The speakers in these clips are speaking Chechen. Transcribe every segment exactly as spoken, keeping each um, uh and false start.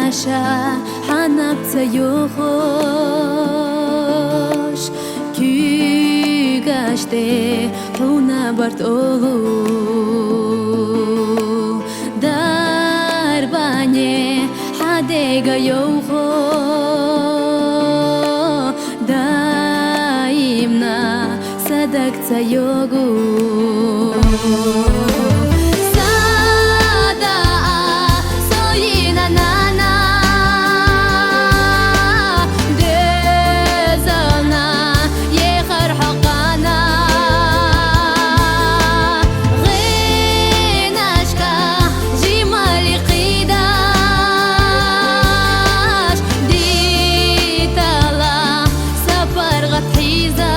Аша хьанаб ца юхуш, куьгашде хьуна барт олу. Дарбане хьадега йовхо, даимна садак ца йогу. Сада а соина нана, дезана ехар хьокъана. Гъинашка жимали къидаш, дитала сапар гъатхьиза.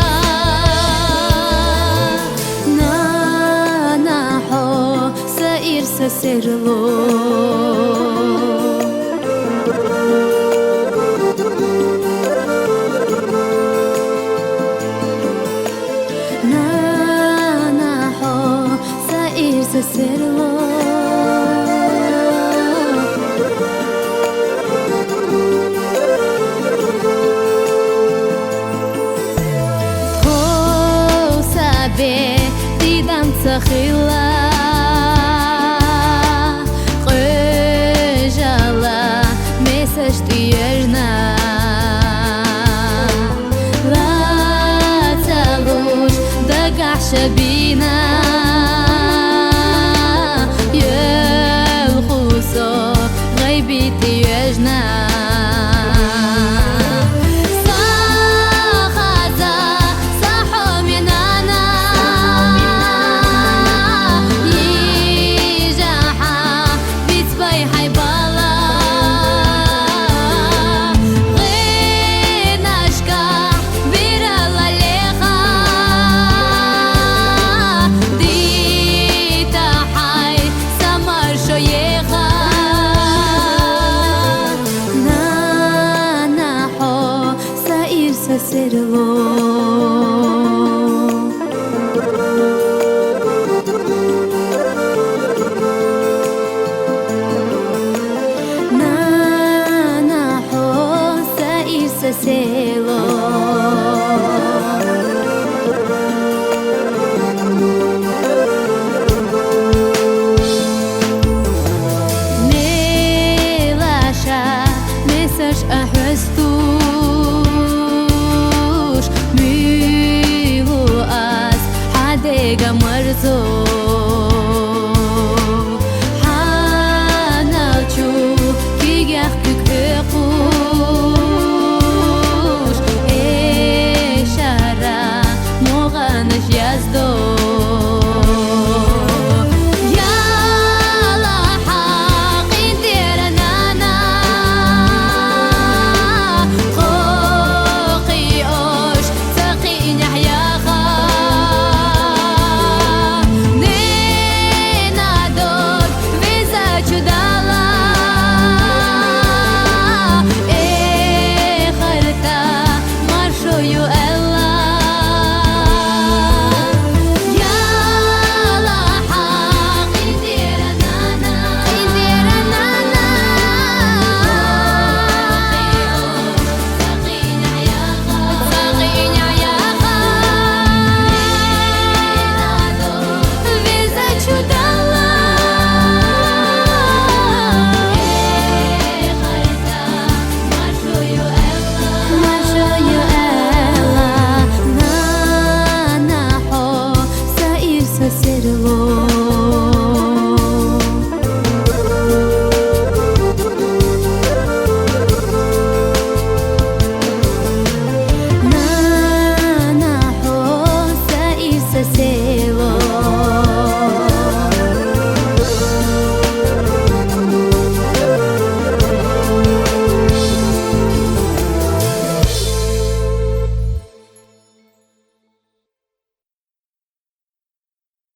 Нана хьо саир сесерло. Нана хьо саир сесерло. Хъо сабе дидам ца хила, къежала месаш тӀиежна. Ла ца луш дагахь шабина, ел хусо гъайби тӀиежна. Са хаза, са хьоми нана, ижахьа вицбай хьайбала. Гъинашка бирала леха, дита хьай самар шоеха. Нана хьо саир сесерло. Нана хьо саир сесерло. Мелаша месаш ахӀвестуш, милу ас хьадега марзо.